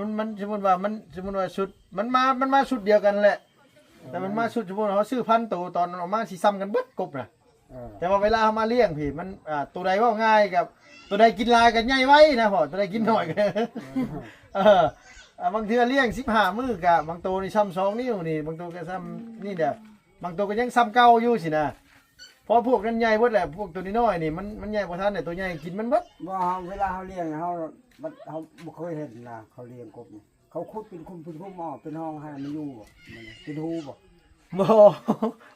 ມັນ ມັນ ສົມມຸດວ່າ ມັນ ສົມມຸດວ່າຊຸດ ມັນມາ ມັນມາຊຸດດຽວກັນແຫຼະ ແຕ່ມັນມາຊຸດ ສົມມຸດເຮົາຊື້ພັນໂຕ ຕອນອອກມາຊິຊ້ຳກັນເບິດກົບນະ. ເອີ ແຕ່ວ່າເວລາເຮົາມາລ້ຽງພີ້ ມັນ ອ່າ ໂຕໃດເວົ້າງ່າຍກັບ ໂຕໃດກິນຫຼາຍກໍໃຫຍ່ໄວນະພໍ່ ໂຕໃດກິນໜ້ອຍກໍ ເອີ ເອີ ອ່າ ບາງເທື່ອລ້ຽງສິບຫ້າມື້ກະ ບາງໂຕນີ້ຊ້ຳສອງນິ້ວນີ້ ບາງໂຕກໍຊ້ຳນີ້ແຫຼະ ບາງໂຕກໍຍັງຊ້ຳເກົ່າຢູ່ຊີ້ນະ. ເພາະພວກນັ້ນໃຫຍ່ເບິດແຫຼະ ພວກໂຕນ້ອຍໆນີ້ ມັນ ມັນໃຫຍ່ບໍ່ທັນແຫຼະ ໂຕໃຫຍ່ກິນມັນເບິດ. ບໍ່ ເຮົາ ເວລາເຮົາລ້ຽງ ເຮົາ ເຮົາບໍ່ເຄີຍເຫັນນະ ເຂົາລ້ຽງກົບນີ້ ເຂົາຂຸດເປັນຂຸມ ເປັນຂຸມ ເປັນຮ່ອງໃຫ້ມັນຢູ່ບໍ່ ມັນເປັນຮູບໍ່? ບໍ່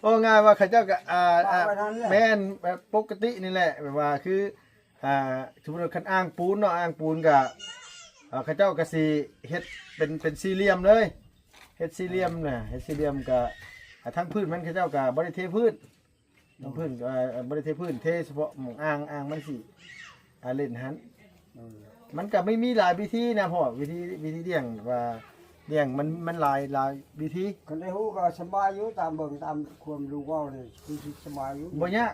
ເວົ້າງ່າຍວ່າເຂົາເຈົ້າກໍ ອ່າ ປະໄວ້ນັ້ນແຫຼະ ແມ່ນ ແບບປົກກະຕິນີ້ແຫຼະ ແບບວ່າຄື ອ່າ ສົມມຸດວ່າຄັນອ່າງປູນເນາະ ອ່າງປູນກໍ ເຂົາເຈົ້າກໍຊິເຮັດເປັນ ເປັນສີ່ຫຼ່ຽມເລີຍ ເຮັດສີ່ຫຼ່ຽມນະ ເຮັດສີ່ຫຼ່ຽມກໍ ອ່າ ທາງພື້ນມັນເຂົາເຈົ້າກໍບໍ່ໄດ້ເທພື້ນ ທາງພື້ນກໍ ອ່າ ບໍ່ໄດ້ເທພື້ນ ເທສະເພາະໝ່ອງອ່າງ ອ່າງມັນຊິ ອ່າ ຫຼິ້ນຫັ້ນ. ເອີ ມັນກໍມີ ມີຫຼາຍວິທີນະພໍ່ ວິທີ ວິທີລ້ຽງ ວ່າລ້ຽງມັນ ມັນຫຼາຍ ຫຼາຍວິທີ. ຄັນໄດ້ຮູ້ກໍສະບາຍຢູ່ ຕາມເບິ່ງຕາມຄວາມລູກເວົ້ານີ້ ຄືຊິສະບາຍຢູ່ ບໍ່ຍາກ.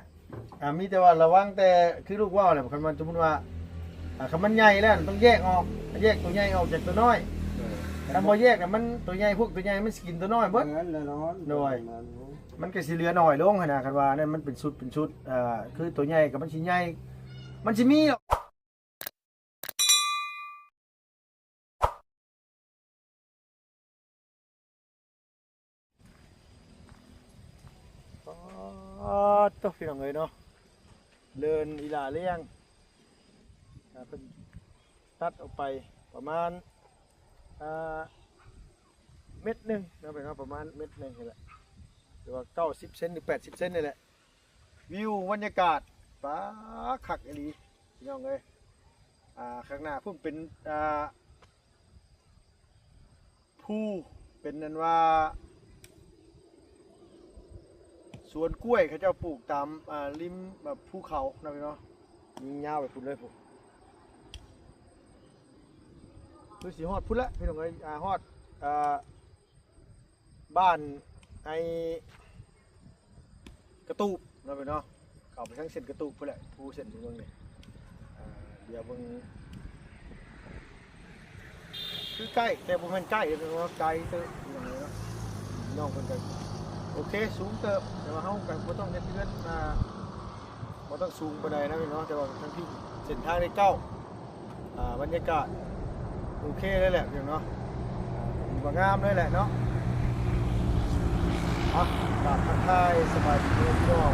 ອ່າ ມີແຕ່ວ່າລະວັງແຕ່ຄືລູກເວົ້າແຫຼະ ຄັນວ່າສົມມຸດວ່າ ອ່າ ຄັນມັນໃຫຍ່ແລ້ວຕ້ອງແຍກອອກ ແຍກໂຕໃຫຍ່ອອກຈາກໂຕນ້ອຍ. ເອີ ຄັນບໍ່ແຍກນະ ມັນ ໂຕໃຫຍ່ ພວກໂຕໃຫຍ່ມັນຊິກິນໂຕນ້ອຍເບິດ. ແມ່ນແນ່ນອນ ໂດຍ ມັນກໍຊິເຫຼືອໜ້ອຍລົງຫັ້ນນະ ຄັນວ່ານັ້ນມັນເປັນຊຸດ ເປັນຊຸດ ອ່າ ຄືໂຕໃຫຍ່ກໍມັນຊິໃຫຍ່ ມັນຊິມີດອກ. ປາດໂທ້ ພີ່ນ້ອງເອີຍເນາະ ເລີນອີ່ຫຼ້າລ້ຽງ ອ່າ ເພິ່ນຕັດອອກໄປປະມານ ອ່າ ເມັດໜຶ່ງເນາະ ປະມານເມັດໜຶ່ງນີ້ແຫຼະ ຫຼືວ່າເກົ້າສິບເຊັນ ຫຼື ແປດສິບເຊັນນີ້ແຫຼະ. ວິວບັນຍາກາດ ປາ ຄັກອີ່ຫຼີ ພີ່ນ້ອງເອີຍ ອ່າ ຂ້າງໜ້າພຸ້ນເປັນ ອ່າ ພູ ເປັນອັນວ່າ ສວນກ້ວຍ ເຂົາເຈົ້າປູກຕາມ ອ່າ ລິມ ແບບ ພູເຂົາເນາະ ພີ່ນ້ອງ ຍິງຍາວໄປພຸ້ນເລີຍພຸ້ນ ຄືຊິຮອດພຸ້ນແຫຼະ ພີ່ນ້ອງເອີຍ ອ່າ ຮອດ ອ່າ ບ້ານໄອ້ກະຕູບເນາະ ເນາະ ເຂົ້າໄປທາງເສັ້ນກະຕູບພຸ້ນແຫຼະ ພູເສັ້ນເບິ່ງນີ້ ອ່າ ດຽວເບິ່ງ ຄືໃກ້ ແຕ່ບໍ່ແມ່ນໃກ້ເດ້ ເພາະວ່າໄກເຕີບ ພີ່ນ້ອງເອີຍເນາະ ນ້ອງເພິ່ນກໍໂອເຄ ສູງເຕີບ ແຕ່ວ່າເຮົາກໍບໍ່ຕ້ອງເຮັດເຮືອນ ອ່າ ບໍ່ຕ້ອງສູງປານໃດນະພີ່ນ້ອງ ແຕ່ວ່າທາງພີ້ເສັ້ນທາງໄດ້ກ້າວ ອ່າ ບັນຍາກາດໂອເຄເລີຍແຫຼະພີ່ນ້ອງເນາະ ອ່າ ຖືວ່າງາມເລີຍແຫຼະເນາະ ອ່ະ ກາບທັກທາຍສະບາຍດີພີ່ນ້ອງ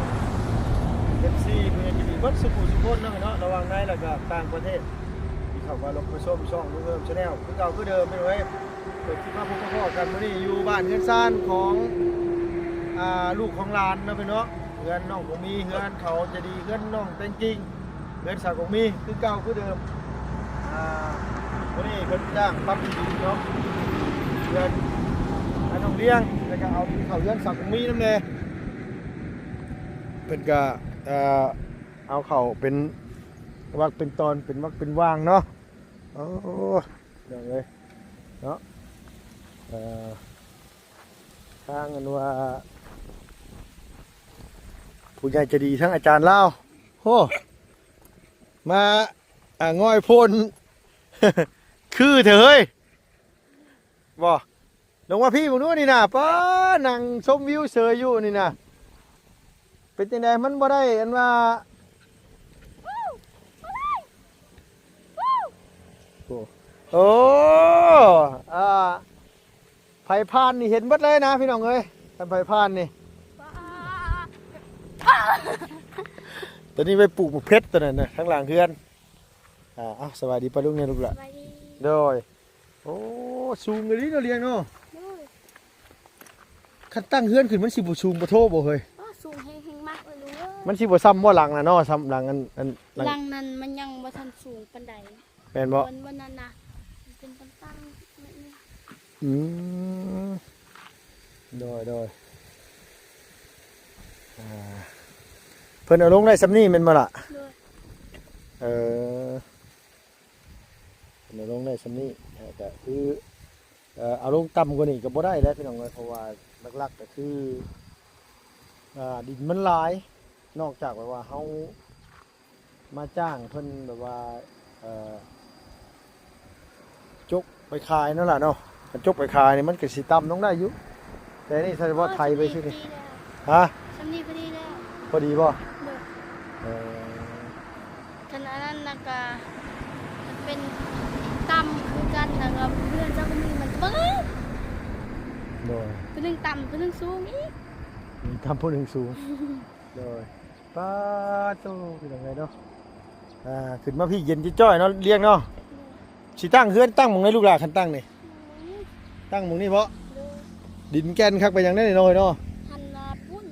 ເອັຟຊີ ຜູ້ໃຫຍ່ໃຈດີເບິດສູ່ຜູ້ສູ່ຄົນເນາະພີ່ນ້ອງເນາະ ລະຫວ່າງໃນ ແລະ ກະຕ່າງປະເທດ ທີ່ເຂົ້າມາລົມມາຊົມຊ່ອງລຸງເຮີມ Channel ຄືເກົ່າຄືເດີມພີ່ນ້ອງເອີຍ. ເປີດຄລິບມາພົບມາພໍ້ກັນມື້ນີ້ຢູ່ບ້ານເຮືອນຊານຂອງ ອ່າ ລູກຂອງຫຼານເນາະພີ່ນ້ອງເນາະ ເຮືອນນ້ອງກອງມີ ເຮືອນເຂົາໃຈດີ ເຮືອນນ້ອງແຕງກິ່ງ ເຮືອນສາວກອງມີຄືເກົ່າຄືເດີມ ອ່າ ມື້ນີ້ເພິ່ນຈ້າງປັບດິນເນາະ ເຮືອນ ອ່າ ນ້ອງລ້ຽງ ແລ້ວກໍເອົາດິນເຂົ້າເຮືອນສາວກອງມີນຳແດ່ ເພິ່ນກໍ ເອີ ເອົາເຂົ້າເປັນວັກເປັນຕອນ ເປັນວັກເປັນຫວ່າງເນາະ ໂອ້ ພີ່ນ້ອງເອີຍເນາະ ເອີ ທາງອັນວ່າ ຜູ້ໃຫຍ່ໃຈດີ ທາງອາຈານລາວ ໂອ້ ມາ ອ່າ ງ່ອຍໂພນ ຄືແທ້ເຮີ້ຍ ບໍ່ ລົງມາພີ້ເບິ່ງດູນີ້ນະ ປ້າ ນັ່ງຊົມວິວເສີຍຢູ່ນີ້ນະ ເປັນຈັ່ງໃດ ມັນບໍ່ໄດ້ອັນວ່າ ໂອ້ ໂອ້ ອ່າ ໃຜຜ່ານນີ້ເຫັນເບິດເລີຍນະພີ່ນ້ອງເອີຍ ຄັນໃຜຜ່ານນີ້ ຕອນນີ້ໄປປູກໝາກເຜັດຕອນນັ້ນນະ ທາງຫຼັງເຮືອນ ອ່າ ເອົາ ສະບາຍດີປ້າລຸງແດ່ລູກຫຼານ ສະບາຍດີ ໂດຍ ໂອ້ ສູງອີ່ຫຼີເນາະ ລ້ຽງເນາະ ໂດຍ ຄັນຕັ້ງເຮືອນຂຶ້ນມັນຊິບໍ່ສູງປະໂທບໍ່ເຮີ້ຍ ໂອ້ ສູງແຮງໆ ມັກເອີຍລຸງເອີຍ ມັນຊິບໍ່ຊ່ຳບໍ່ຫຼັງນະເນາະ ຊ່ຳຫຼັງອັນ ອັນ ຫຼັງນັ້ນມັນຍັງບໍ່ທັນສູງປານໃດ ແມ່ນບໍ່ ມັນ ມັນນັ້ນນະ ມັນເປັນຕ່າງໆ ອືມ ໂດຍ ໂດຍ ອ່າ ເພິ່ນເອົາລົງໄດ້ຊ່ຳນີ້ແມ່ນບໍ່ລະ ໂດຍ ເອີ ເພິ່ນເອົາລົງໄດ້ຊ່ຳນີ້ ແຕ່ກໍຄື ເອີ ເອົາລົງຕ່ຳກວ່ານີ້ກໍບໍ່ໄດ້ແລ້ວພີ່ນ້ອງເອີຍ ເພາະວ່າຫຼັກໆກໍຄື ອ່າ ດິນມັນຫຼາຍ ນອກຈາກແບບວ່າເຮົາມາຈ້າງເພິ່ນແບບວ່າ ເອີ ຈົກ ໄປຂາຍນັ້ນລະເນາະ ຄັນຈົກໄປຂາຍນີ້ມັນກໍຊິຕ່ຳລົງໄດ້ຢູ່ ແຕ່ນີ້ຖ້າວ່າໄຖໄປຊື່ນີ້ ຮະ ສ່ຳນີ້ພໍດີແລ້ວ ພໍດີບໍ່? ໂດຍ ເອີ ຄັນອັນນັ້ນນະກະເປັນຕ່ຳຄືກັນ ແລ້ວກໍເຮືອນຊາວຄົນນີ້ມັນກໍບໍ່ງາມ ໂດຍ ຜູ້ໜຶ່ງຕ່ຳຜູ້ໜຶ່ງສູງອີກ ໜຶ່ງຕ່ຳຜູ້ໜຶ່ງສູງ ໂດຍ ປາໂຕ ພີ່ນ້ອງເອີຍເນາະ ອ່າ ຂຶ້ນມາພີ້ເຢັນຈ້ອຍໆເນາະ ລ້ຽງເນາະ ໂດຍ ຊິຕັ້ງເຮືອນຕັ້ງໝ່ອງໃດລູກຫຼານ ຄັນຕັ້ງນີ້ ໝ່ອງນີ້ ຕັ້ງໝ່ອງນີ້ບໍ? ໂດຍ ດິນແກ່ນຄັກໄປຫຍັງໄດ້ເນາະ ເນາະ ຫັນໜ້າພຸ້ນ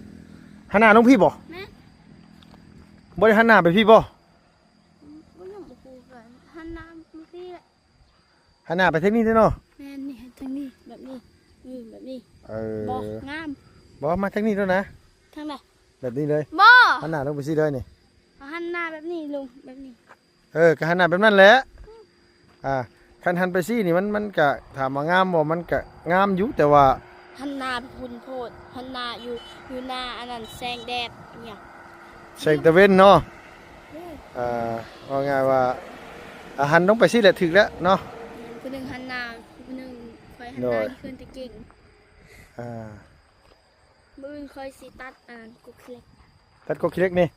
ຫັນໜ້າລົງພີ້ບໍ? ແມ່ນ ບໍ່ໄດ້ຫັນໜ້າໄປພີ້ບໍ? ບໍ່ ຍັງບໍ່ຮູ້ກັນ ຫັນໜ້າມາພີ້ແຫຼະ ຫັນໜ້າໄປທາງນີ້ເດ້ເນາະ ແມ່ນ ນີ້ ທາງນີ້ ແບບນີ້ ນີ້ ແບບນີ້ ເອີ ບໍ່ ງາມ ບໍ່ ມາທາງນີ້ໂລດນະ ທາງໃດ? ແບບນີ້ເລີຍ ບໍ່ ຫັນໜ້າລົງໄປຊີ້ເລີຍນີ້ ເອົາຫັນໜ້າແບບນີ້ລົງ ແບບນີ້ ເອີ ກໍຫັນໜ້າແບບນັ້ນແຫຼະ ອ່າ ຄັນຫັນໄປຊີ້ນີ້ ມັນ ມັນກະ ຖາມວ່າງາມບໍ່? ມັນກະງາມຢູ່ ແຕ່ວ່າ ຫັນໜ້າພຸ້ນໂພດ ຫັນໜ້າຢູ່ ຢູ່ໜ້າອັນນັ້ນ ແສງແດດຫຍັງ ແສງຕາເວັນເນາະ ເອີ ອ່າ ເວົ້າງ່າຍວ່າ ອ່າ ຫັນລົງໄປຊີ້ແຫຼະ ຖືກແລ້ວເນາະ ແມ່ນ ຜູ້ໜຶ່ງຫັນໜ້າ ຜູ້ໜຶ່ງ ຂ້ອຍຫັນໜ້າ ໂດຍ ເຮືອນຕະເກັງ ອ່າ ມື້ອື່ນຂ້ອຍຊິຕັດອັນນັ້ນ ກົກຂີ້ເຫຼັກ ຕັດກົກຂີ້ເຫຼັກນີ້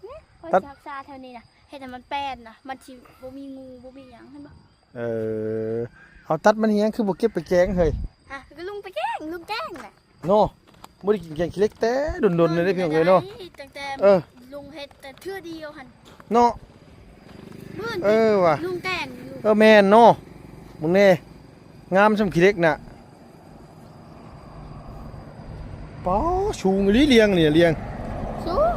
ຂ້ອຍ ຕັດ ຊິຮັກສາແຖວນີ້ນະ ເຮັດໃຫ້ມັນແປນນະ ມັນຊິບໍ່ມີງູ ບໍ່ມີຫຍັງ ເຫັນບໍ່? ເອີ ເອົາຕັດມັນເຮັດຫຍັງ ຄືບໍ່ເກັບໄປແກງເຮີ້ຍ? ຮະ ກໍລຸງໄປແກງ ລຸງແກງນະ ເນາະ ບໍ່ໄດ້ກິນແກງຂີ້ເຫຼັກແຕ່ດົນໆເລີຍເດ້ ພີ່ນ້ອງເອີຍເນາະ ຕັ້ງແຕ່ ເອີ ລຸງເຮັດແຕ່ເທື່ອດຽວຫັ້ນເນາະ ເອີວ່າ ລຸງແກງຢູ່ ເອີ ແມ່ນເນາະ ເບິ່ງແດ່ ງາມສ່ຳຂີ້ເຫຼັກນະ ປ້າ ສູງອີ່ຫຼີ ລ້ຽງນີ້ ລ້ຽງ ສູງ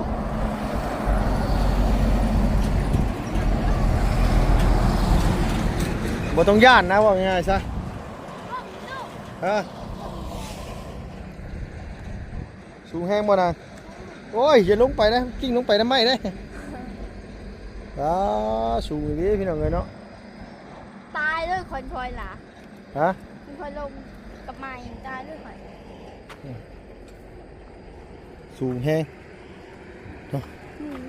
ບໍ່ຕ້ອງຢ້ານນະ ເວົ້າງ່າຍໆຊະ ຮະ ສູງແຮງບໍ່ນາງ? ໂອ້ຍ ຢ່າລົງໄປນະ ກິ້ງລົງໄປນຳໄມ້ເດ້ ອ້າ ສູງອີ່ຫຼີ ພີ່ນ້ອງເອີຍເນາະ ຕາຍເລີຍ ຂ້ອຍຖອຍຫຼາ ຮະ ມັນຄ່ອຍລົງກັບມາອີກ ຕາຍເລີຍຂ້ອຍ ສູງແຮງ ນີ້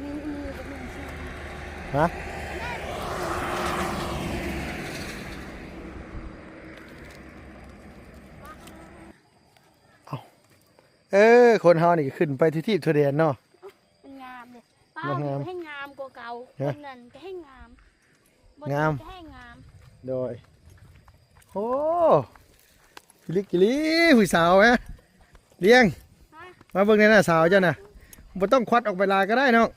ນີ້ ນີ້ ນີ້ ຮະ ເອົ້າ ເອີ ຄົນເຮົານີ້ກໍຂຶ້ນໄປທົ່ວທີບທົ່ວແດນເນາະ ມັນງາມເດ້ ປ້າ ມັນງາມ ແຮ່ງງາມກວ່າເກົ່າ ຮະ ຄົນນັ້ນກໍແຮ່ງງາມ ງາມ ແຮ່ງງາມ ໂດຍ ໂອ້ ພິລຶກອີ່ຫຼີ ຜູ້ສາວແມະ ລ້ຽງ ຮະ ມາເບິ່ງແດ່ໜ້າສາວເຈົ້ານະ ບໍ່ຕ້ອງຄວັດອອກໄປຫຼາຍກໍໄດ້ນ້ອງ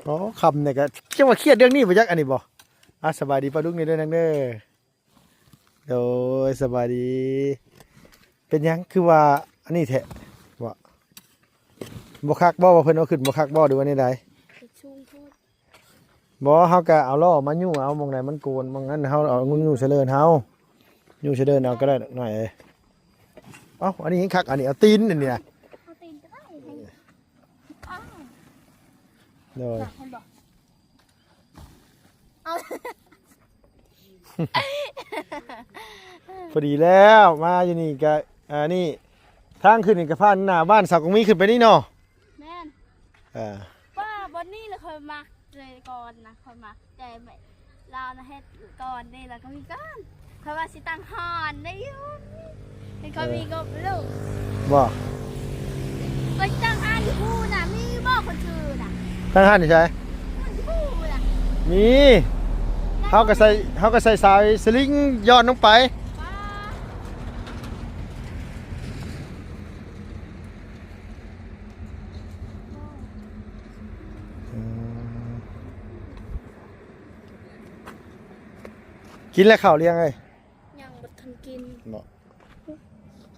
ອໍ ຄ່ຳນີ້ກໍ ຈັກວ່າຄຽດເລື່ອງນີ້ບໍ່ຈັກ ອັນນີ້ບໍ່ ອ່າ ສະບາຍດີປ້າລຸງນີ້ເດີນາງເດີ. ໂດຍ ສະບາຍດີ ເປັນຫຍັງຄືວ່າອັນນີ້ແທ້ ບໍ່ ບໍ່ຄັກບໍ່ ວ່າເພິ່ນເອົາຂຶ້ນບໍ່ຄັກບໍ່ ຫຼືວ່າແນວໃດ ຂຶ້ນສູງໂພດ ບໍ່ ເຮົາກະເອົາລໍ້ມາຍູ້ເອົາ ໝ່ອງໃດມັນໂກນ ໝ່ອງນັ້ນເຮົາເອົາຍູ້ໃສ່ເລີນເຮົາ ຍູ້ໃສ່ເລີນເອົາກໍໄດ້ນ້ອຍເອີຍ ເອົ້າ ອັນນີ້ຍັງຄັກ ອັນນີ້ເອົາຕີນ ອັນນີ້ນະ ເອົາຕີນກໍໄດ້ ໂດຍ ເຫັນບໍ່? ເອົາ ພໍດີແລ້ວ ມາຢູ່ນີ້ກະ ອ່າ ນີ້ ທາງຂຶ້ນນີ້ກະຜ່ານໜ້າບ້ານສາວກົງມີຂຶ້ນໄປນີ້ເນາະ ແມ່ນ ເອີ ວ່າບ່ອນນີ້ລະຂ້ອຍມັກແຕ່ກ່ອນນະ ຂ້ອຍມັກແຕ່ແມ່ລາວນະເຮັດກ່ອນເດ້ ລະກໍມີກ່ອນ ຂ້ອຍວ່າຊິຕັ້ງຮ້ານໄດ້ຢູ່ ເຫັນເຂົາມີກໍບໍ່ຮູ້ ບໍ່ ໄປຕັ້ງຮ້ານຢູ່ພູ້ນນະ ມີຢູ່ບໍ່ຄົນຊື່ນະ? ຕັ້ງຮ້ານຢູ່ໃສ? ຢູ່ພູ້ນນະ ມີ ເຮົາກໍໃສ່ ເຮົາກໍໃສ່ສາຍສະລິງຍ້ອນລົງໄປ ອືມ ກິນແລ້ວເຂົ້າ ລ້ຽງເອີຍ? ຍັງບໍ່ທັນກິນ ເນາະ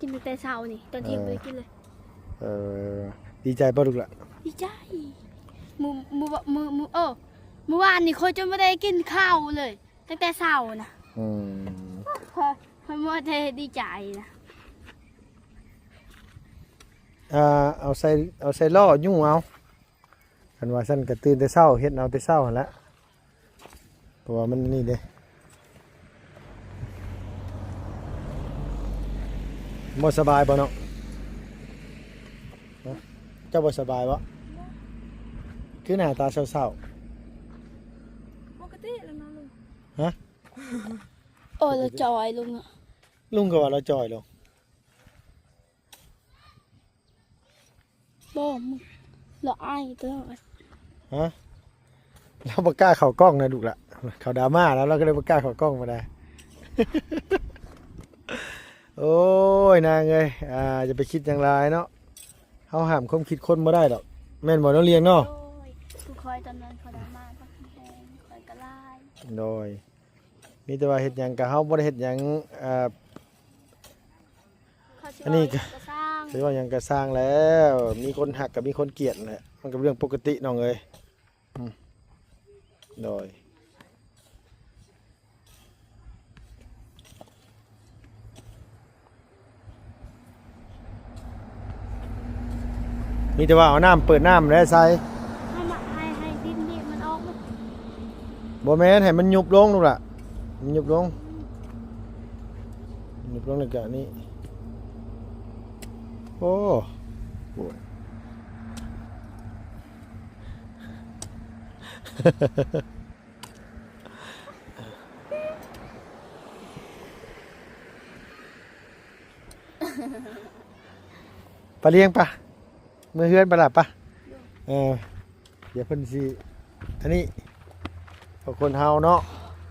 ກິນຕັ້ງແຕ່ເຊົ້ານີ້ ຕອນທ່ຽງ ເອີ ບໍ່ໄດ້ກິນເລີຍ ເອີ ດີໃຈບໍ່ລູກຫຼານ? ດີໃຈ ມື້ ມື້ ມື້ ມື້ ເອີ ມື້ວານນີ້ຂ້ອຍຈົນບໍ່ໄດ້ກິນເຂົ້າເລີຍ ຕັ້ງແຕ່ເຊົ້ານະ ອືມ ຂ້ອຍ ຂ້ອຍມົວແຕ່ດີໃຈນະ ອ່າ ເອົາໃສ່ ເອົາໃສ່ລໍ້ຍູ້ເອົາ ຄັນວ່າຊັ້ນກໍຕື່ນແຕ່ເຊົ້າ ເຮັດເອົາແຕ່ເຊົ້າຫັ້ນແຫຼະ ເພາະວ່າມັນນີ້ເດ້ ບໍ່ສະບາຍບໍ່ນ້ອງ? ຮະ ເຈົ້າບໍ່ສະບາຍບໍ່? ຄືໜ້າຕາເສົ້າໆ? ປົກກະຕິ ຮະ? ໂອ້ຍ ລາວຈ່ອຍລົງເນາະ. ລຸງກໍວ່າລາວຈ່ອຍລົງ. ບໍ່ ລາວອາຍຕະຫຼອດ. ຮະ? ລາວບໍ່ກ້າເຂົ້າກ້ອງນະລູກລະ. ເຂົາດຣາມາແລ້ວ ລາວກໍເລີຍບໍ່ກ້າເຂົ້າກ້ອງປານໃດ. ໂອ້ຍ ນາງເອີຍ ອ່າ ຢ່າໄປຄິດຫຍັງຫຼາຍເນາະ. ເຮົາຫ້າມຄວາມຄິດຄົນບໍ່ໄດ້ດອກ. ແມ່ນບໍ່ນ້ອງລຽງເນາະ? ໂດຍ ຄືຂ້ອຍຕອນນັ້ນເຂົາດຣາມາ ບັກແຮງ ຂ້ອຍກໍຫຼາຍ. ໂດຍ ມີແຕ່ວ່າເຮັດຫຍັງກໍ ເຮົາບໍ່ໄດ້ເຮັດຫຍັງ ອ່າ ເຂົາຊິ ອັນນີ້ ເວົ້າຫຍັງກໍຊ່າງ ຊິເວົ້າຫຍັງກໍຊ່າງແລ້ວ ມີຄົນຮັກກໍມີຄົນກຽດແຫຼະ ມັນກໍເປັນເລື່ອງປົກກະຕິນ້ອງເອີຍ. ອືມ ໂດຍ ມີແຕ່ວ່າເອົານ້ຳ ເປີດນ້ຳແລ້ວໃສ່ ໃຫ້ມັນ ໃຫ້ ໃຫ້ດິນນີ້ມັນອອກ. ບໍ່ແມ່ນ ໃຫ້ມັນຍຸບລົງລູກຫຼະ ມັນຍຸບລົງ ຍຸບລົງແລ້ວກະນີ້ ໂອ້ ໂອ້ຍ. ປະລຽງປະ ເມືອເຮືອນປະລະປະ. ເອີ ດຽວເພິ່ນຊິ ອັນນີ້ ເພາະຄົນເຮົາເນາະ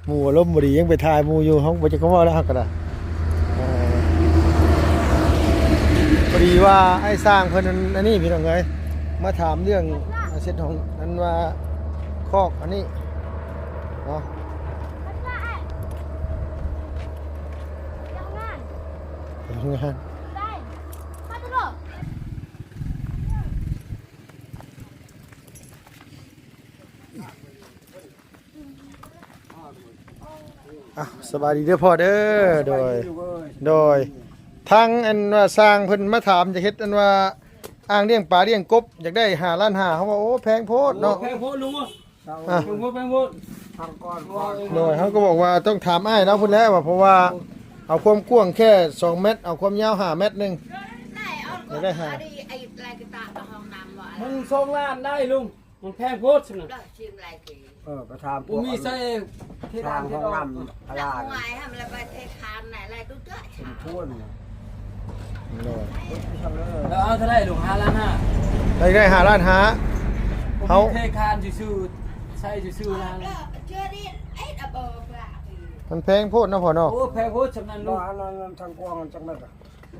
ໝູ່ອາລົມບໍ່ດີ ຍັງໄປຖ່າຍໝູ່ຢູ່ ເຮົາບໍ່ຈັກຄວາມເວົ້າແລ້ວ ເຮົາກໍໄດ້. ເອີ ພໍດີວ່າອ້າຍຊ່າງເພິ່ນ ອັນ ອັນນີ້ພີ່ນ້ອງເອີຍ ມາຖາມເລື່ອງເຊັດຫ້ອງ ອັນວ່າຄອກອັນນີ້ເນາະ. ໂຮງງານ ອ້າວ ສະບາຍດີເດີພໍ່ເດີ. ໂດຍ ໂດຍ ທາງອັນວ່າຊ່າງເພິ່ນມາຖາມ ຈະເຮັດອັນວ່າອ່າງລ້ຽງປາລ້ຽງກົບ ຢາກໄດ້ຫ້າລ້ານຫ້າ ເຮົາວ່າ ໂອ້ ແພງໂພດເນາະ ໂອ້ ແພງໂພດລຸງ. ອ່ະ ເພິ່ນບໍ່ໄປໂຫວດທາງກ່ອນ ໂດຍ ເຮົາກໍບອກວ່າຕ້ອງຖາມອ້າຍລາວພຸ້ນແຫຼະ ວ່າ ເພາະວ່າເອົາຄວາມກວ້າງແຄ່ສອງແມັດ ເອົາຄວາມຍາວຫ້າແມັດໜຶ່ງ ໄດ້ຫາ ມັນສອງລ້ານໄດ້ລຸງ ມັນແພງໂພດຊັ້ນນະ. ເອີ ໄປຖາມ ບໍ່ມີໃສ່ເທດານເທດອອກ ພະລານ ສມຄວນ ໂດຍ ແລ້ວເອົາເທົ່າໃດລຸງ? ຫ້າລ້ານຫ້າ ໄດ້ ໄດ້ຫ້າລ້ານຫ້າ ເຮົາເທຄານຊື່ໆ ໃສ່ຊື່ໆ ມັນແພງໂພດເນາະພໍ່ເນາະ. ໂອ້ ແພງໂພດສ່ຳນັ້ນລຸງ. ອັນນັ້ນທາງກວ້າງຈັກແມັດ?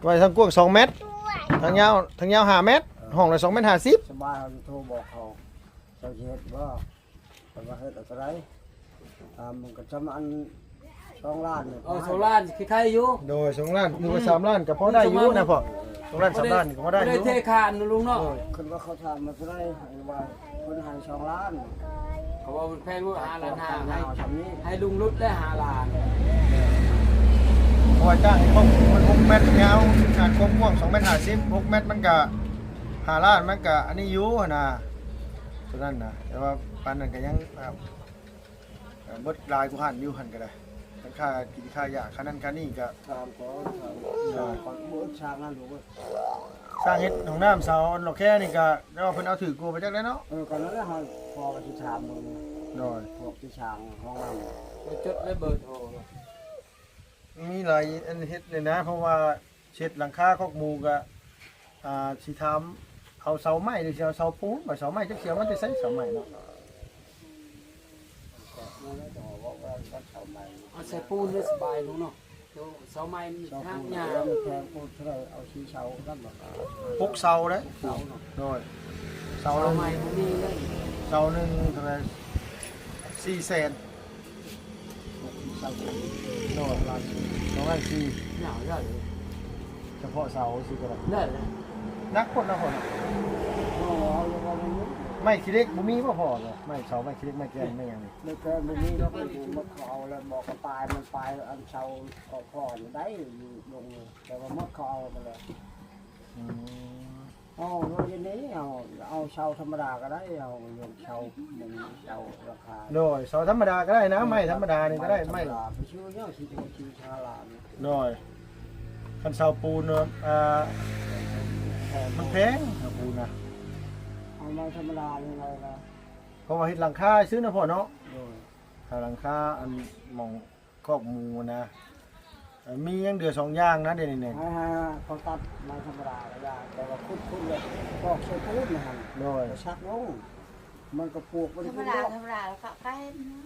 ໄວ້ທາງກວ້າງສອງແມັດ ທາງຍາວ ທາງຍາວຫ້າແມັດ ຫ້ອງລະສອງແມັດຫ້າສິບ. ສະບາຍ ເຮົາຊິໂທບອກເຂົາ ເຈົ້າຊິເຮັດບໍ່? ເພິ່ນວ່າເຮັດເອົາເທົ່າໃດ? ອ່າ ມັນກໍຈຳອັນສອງລ້ານນີ້ ເອີ ສອງລ້ານຄືໄຄຢູ່. ໂດຍ ສອງລ້ານ ຫຼືວ່າສາມລ້ານກໍພໍໄດ້ຢູ່ນະພໍ່. ສອງລ້ານ ສາມລ້ານນີ້ກໍພໍໄດ້ຢູ່ ໄດ້ເທຄານນະລຸງເນາະ. ໂດຍ ຄັນວ່າເຂົາຖາມມາເທົ່າໃດ ໃຫ້ວ່າເພິ່ນໃຫ້ສອງລ້ານ ເຂົາວ່າມັນແພງ ຫ້າລ້ານຫ້າ ໃຫ້ ໃຫ້ລຸງຫຼຸດແລ້ວຫ້າລ້ານ. ເພາະວ່າຈ້າງໃຫ້ຄອບຄົວມັນຫົກແມັດຍາວ ການຄວາມກວ້າງສອງແມັດຫ້າສິບ ຫົກແມັດ ມັນກະຫ້າລ້ານ ມັນກະອັນນີ້ຢູ່ຫັ້ນນະ ຕົວນັ້ນນະ. ແຕ່ວ່າປານນັ້ນກໍຍັງ ເອີ ເບິດຫຼາຍກວ່າຫັ້ນຢູ່ ຫັ້ນກໍໄດ້ ທັງຄ່າກິນຄ່າຢາ ຄ່ານັ້ນຄ່ານີ້ກໍ ຖາມກ່ອນ ຖາມກ່ອນ ບໍ່ຊາງນັ້ນ ສາງເຮັດຫ້ອງນ້ຳເສົາອັນຫຼອກແຄນີ້ກໍ ແຕ່ວ່າເພິ່ນເອົາຖືກກວ່າໄປຈັກແລ້ວເນາະ. ເອີ ກໍນັ້ນແຫຼະ ເຮົາພໍກໍຊິຖາມເບິ່ງ. ໂດຍ ພວກທີ່ສ້າງຫ້ອງນ້ຳ ໄປຈົດໄວ້ເບີໂທ. ມີຫຼາຍອັນເຮັດເລີຍນະ ເພາະວ່າ ເຮັດຫຼັງຄາຄອກໝູກະ ອ່າ ຊິຖາມເອົາເສົາໄມ້ ຫຼືຊິເອົາເສົາປູນ ວ່າເສົາໄມ້ຈັກຊິເອົາມາແຕ່ໃສ ເສົາໄມ້ເນາະ. ເອົາໃສ່ປູນໄດ້ສະບາຍລຸງເນາະ. ໂຕເສົາໄມ້ມັນຫາກຍາກ ມັນແພງໂພດ. ເທົ່າໃດ? ເອົາສີ່ເສົານຳບໍ່? ຫົກເສົາເດ້. ຫົກເສົາເນາະ. ໂດຍ ເສົາ ເສົາໃໝ່ບໍ່ມີເລີຍ. ເສົາໜຶ່ງເທົ່າໃດ? ສີ່ແສນ. ໂດຍ ສອງລ້ານສີ່ ຍາວໆ ສະເພາະເສົາຊິກໍໄດ້ ໄດ້ແລ້ວ. ໜັກໂພດເນາະພໍ່ເນາະ. ໂອ້ ເອົາຢູ່ບໍ່? ໄມ້ຂີ້ເຫຼັກບໍ່ມີບໍ່ພໍ່ເນາະ? ໄມ້ເສົາ ໄມ້ຂີ້ເຫຼັກ ໄມ້ແກນ ໄມ້ຫຍັງນີ້ ໄມ້ແກນບໍ່ມີດອກ. ມັນເຂົາເອົາແລ້ວ ບໍ່ ກໍປາຍມັນ ປາຍອັນເສົາກໍພໍໄດ້ຢູ່ລົງ ແຕ່ວ່າໝົດເຂົາເອົາໝົດແລ້ວ. ອືມ. ເອົາໂລດຢູ່ນີ້ ເອົາ ເອົາເສົາທຳມະດາກໍໄດ້ ເອົາເສາ ເສົາລາຄາ. ໂດຍ ເສົາທຳມະດາກໍໄດ້ນະ ໄມ້ທຳມະດານີ້ກໍໄດ້ ໄມ້ ໄມ້ທຳມະດາ ໄປຊື້ຫຍັງ ຊິໄປຊື້ຊາລານີ້. ໂດຍ ຄັນເສົາປູນ ເອີ ມັນແພງ ເສົາປູນນະ. ເອົາໄມ້ທຳມະດານີ້ແຫຼະ ເພາະວ່າເຮັດຫຼັງຄາຊື່ນະພໍ່ເນາະ. ໂດຍ. ຖ້າຫຼັງຄາອັນໝ່ອງຄອກໝູນະ ເອີ ມີຫຍັງເຫຼືອສອງຢ່າງນະ ດຽວນີ້ນີ້. ໃຫ້ ໃຫ້ເຂົາຕັດໄມ້ທຳມະດາກໍໄດ້ ແຕ່ວ່າຂຸດ ຂຸດແລ້ວຕອກໃສ່ປູນຫັ້ນ ໂດຍ ກໍສັກລົງ ມັນກໍປວກ ມັນ ທຳມະດາ ກິນບໍ່ ທຳມະດາ ແລ້ວກໍໄກ່ນະ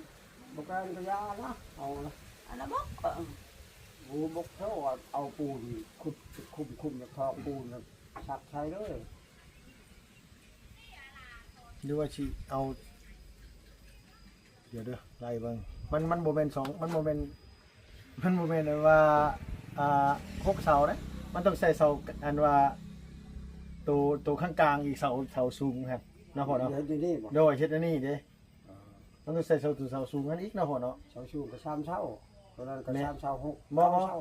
ບໍ່ໄກ່ມັນກໍຢ່ານະ ເອົານະ ອັນນັ້ນບໍ່ ເອີ ໂອ້ ບໍ່ເທົ່າວ່າເອົາປູນຂຸດ ຂຸດຂຸມໆ ແລ້ວຖອກປູນ ສັກໃສ່ເລີຍ ຫຼືວ່າຊິເອົາ ດຽວເດີ ໄລ່ເບິ່ງ ມັນ ມັນບໍ່ແມ່ນສອງ ມັນບໍ່ແມ່ນ ມັນບໍ່ແມ່ນອັນວ່າ ອ່າ ຫົກເສົາເດ້ ມັນຕ້ອງໃສ່ເສົາ ອັນວ່າ ໂຕ ໂຕຂ້າງກາງອີກເສົາ ເສົາສູງຫັ້ນເນາະພໍ່ເນາະ. ເຮັດຢູ່ນີ້ບໍ່? ໂດຍ ເຮັດອັນນີ້ເດ້. ອໍ ມັນຕ້ອງໃສ່ເສົາ ເສົາສູງຫັ້ນອີກເນາະພໍ່ເນາະ. ເສົາສູງກໍສາມເສົາ ໂຕນັ້ນກໍ ແມ່ນ ສາມເສົາຫົກ ແມ່ນບໍ່? ສາມເສົາ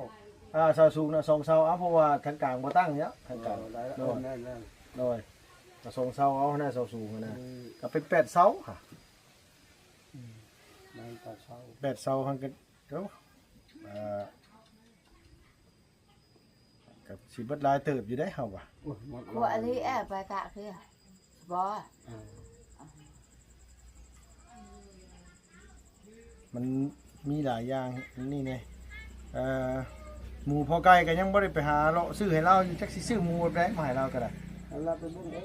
ອ່າ ເສົາສູງນະ ສອງເສົາ ເອົາ ເພາະວ່າທາງກາງບໍ່ຕັ້ງເນາະ ທາງກາງ. ໂດຍ ໂດຍ ແມ່ນໆ ໂດຍ ກໍສອງເສົາເອົາຫັ້ນນະ ເສົາສູງຫັ້ນນະ ອືມ ກໍເປັນແປດເສົາຫະ. ອືມ ແມ່ນ ແປດເສົາ ແປດເສົາຫັ້ນກໍ ໂອ້ ອ່າ ກໍຊິເບິດຫຼາຍເຕີບຢູ່ເດ້ເຮົາວ່າ. ໂອ້ຍ ໝົດ ຂົວອາລີແອບໄປກະເຄືອ ບໍ່ ເອີ ມັນມີຫຼາຍຢ່າງນີ້ແດ່ ເອີ ໝູພໍ່ໄກ່ກໍຍັງບໍ່ໄດ້ໄປຫາເລາະຊື້ໃຫ້ລາວຢູ່ ຈັກຊິຊື້ໝູແບບໃດມາໃຫ້ລາວກໍໄດ້ ລາວໄປເບິ່ງເອງ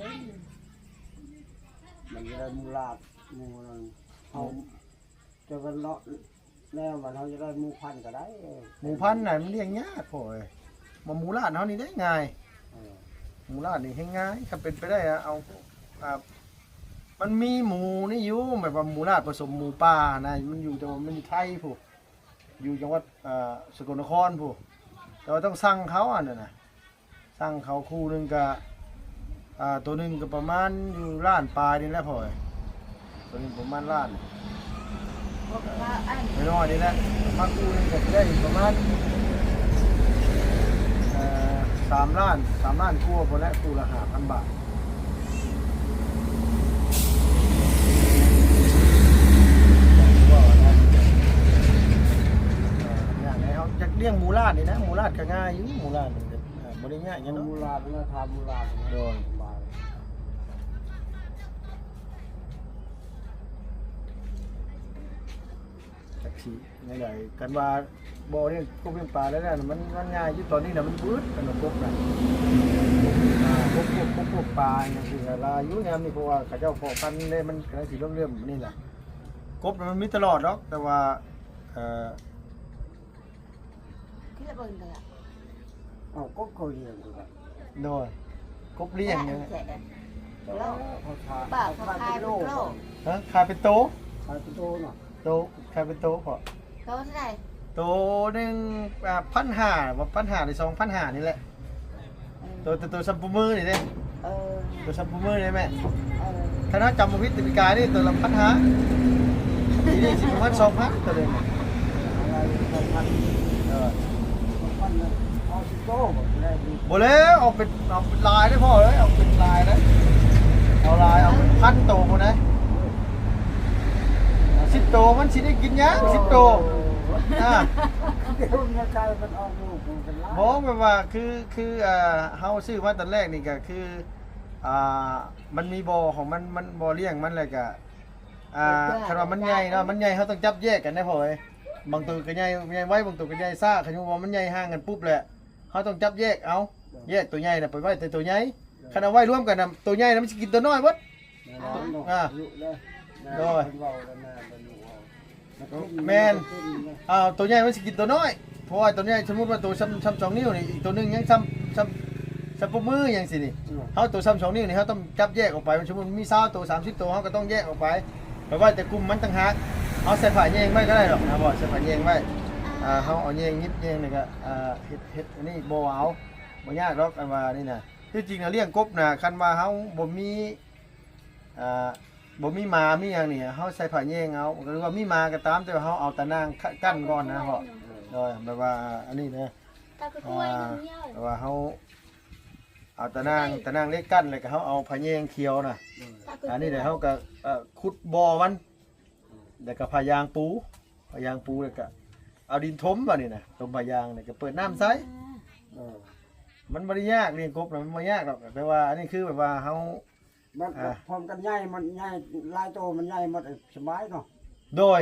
ມັນຈະໄດ້ໝູຫຼາດ ໝູນັ້ນ ເຮົາ ແຕ່ວ່າເນາະ ແນວວ່າເຮົາຈະໄດ້ໝູພັນກໍໄດ້ ໝູພັນນະມັນລ້ຽງຍາກພໍ່ເອີຍ ໝູລາດເຮົານີ້ໄດ້ງ່າຍ ເອີ ໝູລາດນີ້ແຮງງ່າຍ ຄັນເປັນໄປໄດ້ເອົາ ອ່າ ມັນມີໝູນີ້ຢູ່ ແບບວ່າໝູລາດປະສົມໝູປ່ານະ ມັນຢູ່ ແຕ່ວ່າມັນຢູ່ໄທພຸ້ນ ຢູ່ຈັງຫວັດ ອ່າ ສະກົນນະຄອນພຸ້ນ ແຕ່ວ່າຕ້ອງສັ່ງເຂົາອັນນັ້ນນະ. ສັ່ງເຂົາຄູ່ໜຶ່ງກະ ອ່າ ໂຕໜຶ່ງກະປະມານຢູ່ລ້ານປາຍນີ້ແຫຼະພໍ່ເອີຍ ໂຕໜຶ່ງປະມານລ້ານ ນ້ອຍໆນີ້ແຫຼະ ມາຄູ່ໜຶ່ງກະຊິໄດ້ປະມານ ເອີ ສາມລ້ານ ສາມລ້ານກວ່າພຸ້ນແຫຼະ ຄູ່ລະຫ້າພັນບາດ. ຢາກໃຫ້ເຮົາ ຢາກລ້ຽງໝູລາດນີ້ນະ ໝູລາດກະງ່າຍຢູ່ ໝູລາດນີ້ ອ່າ ບໍ່ໄດ້ຍາກຫຍັງເນາະ ໝູລາດນະ ຖາມໝູລາດນະ ໂດຍ ສະບາຍ ຈັກຊິແນວໃດ ຄັນວ່າບໍ່ລ້ຽງກົບລ້ຽງປາແລ້ວນະ ມັນ ມັນງ່າຍຢູ່ ຕອນນີ້ນະ ມັນບືດ ອັນວ່າກົບນະ ອ່າ ກົບ ກົບ ກົບ ກົບປາຫຍັງຊີ້ກະຫຼາຍຢູ່ຍາມນີ້ ເພາະວ່າເຂົາເຈົ້າເພາະພັນເດ້ ມັນກຳລັງຊິເລີ່ມໆນີ້ແຫຼະ ກົບນະມັນມີຕະຫຼອດດອກ ແຕ່ວ່າ ເອີ ເອົາກົບເຂົາລ້ຽງຄືກັນ ໂດຍ ກົບລ້ຽງນີ້ແຫຼະ ເຂົາຂາຍ ເຂົາຂາຍເປັນໂຕ ຮະ ຂາຍເປັນໂຕ ຂາຍເປັນໂຕເນາະ ໂຕ ຂາຍເປັນໂຕເພາະ ໂຕເທົ່າໃດ? ໂຕໜຶ່ງ ອ່າ ພັນຫ້າ ບໍ່ ພັນຫ້າ ຫຼື ສອງພັນຫ້ານີ້ແຫຼະ ເອີ ໂຕ ໂຕ ໂຕຊຳປູມືນີ້ເດ້ ເອີ ໂຕຊຳປູມືນີ້ແມ່ ເອີ ຄັນເຮົາຈຳບໍ່ຜິດ ປີກາຍນີ້ໂຕລະພັນຫ້າ ປີນີ້ຊິປະມານສອງພັນໂຕເດ້ ເອີ ບໍ່ແລ້ວ ເອົາເປັນ ເອົາເປັນຫຼາຍເດ້ພໍ່ເອີຍ ເອົາເປັນຫຼາຍເດ້ ເອົາຫຼາຍ ເອົາເປັນພັນໂຕພຸ້ນເດ້ ສິບໂຕມັນຊິໄດ້ກິນຫຍັງ ສິບໂຕ ອ່າ ດຽວມັນກາຍມັນອອກລູກ ບໍ່ ແບບວ່າຄື ຄື ອ່າ ເຮົາຊື້ມາຕອນແລກນີ້ກະຄື ອ່າ ມັນມີບໍ່ຂອງມັນ ມັນບໍ່ລ້ຽງມັນ ແລ້ວກະ ອ່າ ຄັນວ່າມັນໃຫຍ່ເນາະ ມັນໃຫຍ່ ເຮົາຕ້ອງຈັບແຍກກັນໄດ໋ພໍ່ເອີຍ ບາງໂຕກະໃຫຍ່ ໃຫຍ່ໄວ ບາງໂຕກະໃຫຍ່ຊ້າ ຄັນວ່າມັນໃຫຍ່ຫ່າງກັນປຸບແຫຼະ ເຮົາຕ້ອງຈັບແຍກເອົາ ແຍກໂຕໃຫຍ່ນະໄປໄວ້ແຕ່ໂຕໃຫຍ່ ຄັນເອົາໄວ້ລວມກັນນະ ໂຕໃຫຍ່ນະມັນຊິກິນໂຕນ້ອຍເບິດ ອ່າ ໂດຍ ແມ່ນ ອ່າ ໂຕໃຫຍ່ມັນຊິກິນໂຕນ້ອຍ ເພາະວ່າໂຕໃຫຍ່ ສົມມຸດວ່າໂຕຊ່ຳ ຊ່ຳສອງນິ້ວນີ້ ອີກໂຕໜຶ່ງຍັງຊ່ຳ ຊ່ຳ ຊ່ຳປົບມືຫຍັງຊີ້ນີ້ ເຮົາໂຕຊ່ຳສອງນິ້ວນີ້ ເຮົາຕ້ອງຈັບແຍກອອກໄປ ສົມມຸດມີຊາວໂຕ ສາມສິບໂຕ ເຮົາກໍຕ້ອງແຍກອອກໄປ ໄປໄວ້ແຕ່ກຸ່ມມັນຕ່າງຫາກ ເຮົາໃສ່ຜ້າແຍງໄວ້ກໍໄດ້ດອກນະ ບໍ່ໃສ່ຜ້າແຍງໄວ້ ອ່າ ເຮົາເອົາແຍງ ຫຍິບແຍງນີ້ກໍ ອ່າ ເຮັດ ເຮັດອັນນີ້ບໍ່ເອົາ ບໍ່ຍາກດອກ ອັນວ່ານີ້ນະ ທີ່ຈິງນະ ລ້ຽງກົບນະ ຄັນວ່າເຮົາບໍ່ມີ ອ່າ ບໍ່ມີໝາມີຫຍັງນີ້ ເຮົາໃສ່ຜ້າແຍງເອົາ ຫຼືວ່າມີໝາກໍຕາມ ແຕ່ວ່າເຮົາເອົາຕາໜ່າງ ກ- ກັ້ນກ່ອນນະພໍ່ ໂດຍ ແບບວ່າອັນນີ້ນະ ອ່າ ແບບວ່າເຮົາເອົາຕາໜ່າງ ຕາໜ່າງເຫຼັກກັ້ນ ແລ້ວກໍເຮົາເອົາຜ້າແຍງຂຽວນະ ອັນນີ້ແຫຼະ ເຮົາກໍ ເອີ ຂຸດບໍ່ມັນ ແລ້ວກໍຜ້າຢາງປູ ຜ້າຢາງປູ ແລ້ວກໍເອົາດິນຖົມບາດນີ້ນະ ຖົມຜ້າຢາງ ແລ້ວກໍເປີດນ້ຳໃສ່ ເອີ ມັນບໍ່ໄດ້ຍາກ ລ້ຽງກົບນະ ມັນບໍ່ຍາກດອກ ແຕ່ວ່າອັນນີ້ຄືແບບວ່າເຮົາ ມັນ ອ່າ ພ້ອມກັນໃຫຍ່ ມັນໃຫຍ່ຫຼາຍໂຕ ມັນໃຫຍ່ໝົດ ສະບາຍເນາະ ໂດຍ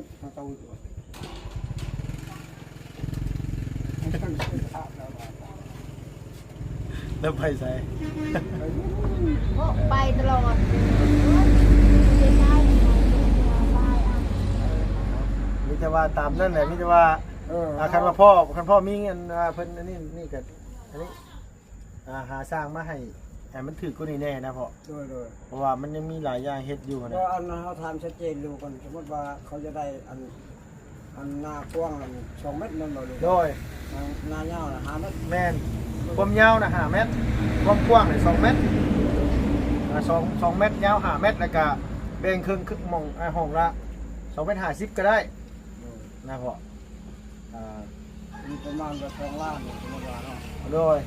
ບຫາເຕົາຢູ່. ແລ້ວໄປໃສ? ໂອ້ ໄປຕະຫຼອດ. ມີແຕ່ວ່າຕາມນັ້ນແຫຼະ ມີແຕ່ວ່າ ເອີ ອ່າ ຄັນວ່າພໍ່ ຄັນພໍ່ມີອັນວ່າເພິ່ນອັນນີ້ ນີ້ກໍອັນນີ້ ອ່າ ຫາຊ່າງມາໃຫ້ ໃຫ້ມັນຖືກກວ່ານີ້ແດ່ນະພໍ່. ໂດຍໆ ເພາະວ່າມັນຍັງມີຫຼາຍຢ່າງເຮັດຢູ່ຫັ້ນນະ. ກໍອັນເຮົາຖາມຊັດເຈນຢູ່ກ່ອນ ສົມມຸດວ່າເຂົາຈະໄດ້ອັນ ອັນໜ້າກວ້າງອັນສອງແມັດແມ່ນບໍ່ລູກ? ໂດຍ. ໜ້າ ໜ້າຍາວນະຫ້າແມັດ. ແມ່ນ. ຄວາມຍາວນະຫ້າແມັດ ຄວາມກວ້າງນະສອງແມັດ. ອ່າ ສອງ ສອງແມັດ ຍາວຫ້າແມັດ ແລ້ວກະແບ່ງເຄິ່ງ ຄື ໝ່ອງ ອ່າ ຫ້ອງລະສອງແມັດຫ້າສິບກໍໄດ້ ໂດຍ ນະພໍ່. ອ່າ ມີປະມານວ່າສອງລ້ານ ສົມມຸດວ່າເນາະ ໂດຍ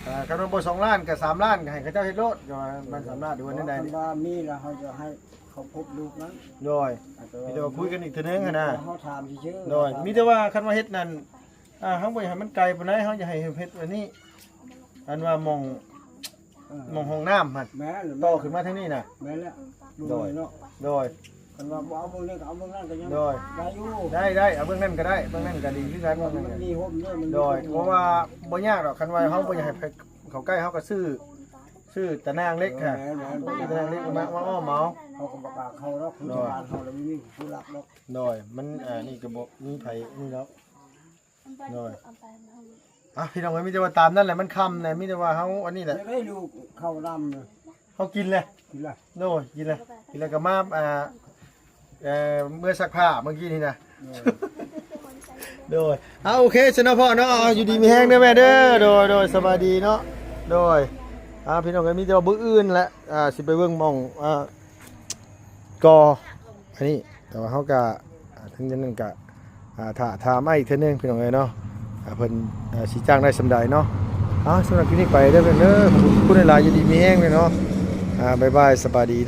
ອ່າ ຄັນວ່າບໍ່ສອງລ້ານກໍສາມລ້ານ ກໍໃຫ້ເຂົາເຈົ້າເຮັດໂລດ ກໍວ່າມັນສາມລ້ານ ຫຼືວ່າແນວໃດ ຄັນວ່າມີແລ້ວເຮົາຈະໃຫ້ເຂົາພົບລູກນັ້ນ ໂດຍ ອາ ມີແຕ່ວ່າຄຸຍກັນອີກເທື່ອໜຶ່ງຫັ້ນນະ ເຮົາຖາມຊື່ໆ ໂດຍ ວ່າ ມີແຕ່ວ່າຄັນວ່າເຮັດນັ້ນ ອ່າ ເຮົາບໍ່ຢາກໃຫ້ມັນໄກປານໃດ ເຮົາຢາກໃຫ້ເຮັດອັນນີ້ ອັນວ່າໝ່ອງ ເອີ ໝ່ອງຫ້ອງນ້ຳຫັ້ນ ແມ່ນ ຕໍ່ຂຶ້ນມາທາງນີ້ນະ ແມ່ນແລ້ວ ໂດຍ ເນາະ ໂດຍ ຄັນວ່າບໍ່ເອົາເບື້ອງນີ້ກໍເອົາເບື້ອງນັ້ນກໍຍັງ ໂດຍ ໄດ້ຢູ່ ໄດ້ ໄດ້ ເອົາເບື້ອງນັ້ນກໍໄດ້ ເບື້ອງນັ້ນກໍດີຄືກັນ ເພາະວ່າມັນມີຮົ່ມເດີ ມັນ ໂດຍ ເພາະວ່າບໍ່ຍາກດອກ ຄັນວ່າເຮົາບໍ່ຢາກໃຫ້ໃຜເຂົ້າໃກ້ ເຮົາກໍຊື້ ຊື້ຕາໜ່າງເຫຼັກ ເອີ ຫັ້ນ ແມ່ນໆ ຊື້ຕາໜ່າງເຫຼັກມາ ມາອ້ອມເອົາ ເຮົາກໍບໍ່ກ້າເຂົ້າດອກ ຄື ໂດຍ ຊາວບ້ານເຮົາລະມີຜູ້ລັກດອກ ໂດຍ ມັນ ອ່າ ນີ້ກໍບໍ່ມີໃຜນີ້ດອກ ໂດຍ ອ່ະ ພີ່ນ້ອງເອີຍ ມີແຕ່ວ່າຕາມນັ້ນແຫຼະ ມັນຄ່ຳແຫຼະ ມີແຕ່ວ່າເຮົາອັນນີ້ແຫຼະ ຈະໄດ້ລູກເຂົ້ານຳ ເຮົາກິນແຫຼະ ກິນລະ ໂດຍ ກິນແຫຼະ ກິນແລ້ວກໍມາ ອ່າ ເອີ ເມືອຊັກຜ້າເມື່ອກີ້ນີ້ນະ ໂດຍ ໂດຍ ອ່າ ໂອເຄຊະເນາະພໍ່ເນາະ ຢູ່ດີມີແຮງເດີແມ່ເດີ ໂດຍ ໂດຍ ສະບາຍດີເນາະ ໂດຍ ອ່າ ພີ່ນ້ອງເອີຍ ມີແຕ່ວ່າມື້ອື່ນແຫຼະ ອ່າ ຊິໄປເບິ່ງໝ່ອງ ອ່າ ກໍອັນນີ້ ແຕ່ວ່າເຮົາກະ ອ່າ ເຖິງຢ່າງນັ້ນກະ ອ່າ ຖ້າ ຖ້າມາອີກເທື່ອໜຶ່ງ ພີ່ນ້ອງເອີຍເນາະ ອ່າ ເພິ່ນ ອ່າ ຊິຈ້າງໄດ້ສ່ຳໃດເນາະ. ເອົາ ສຳລັບຄລິບນີ້ໄປເດີ ເດີ ຂອບຄຸນຫຼາຍໆ ຢູ່ດີມີແຮງເດີເນາະ ອ່າ ບາຍບາຍ ສະບາຍດີເດີ.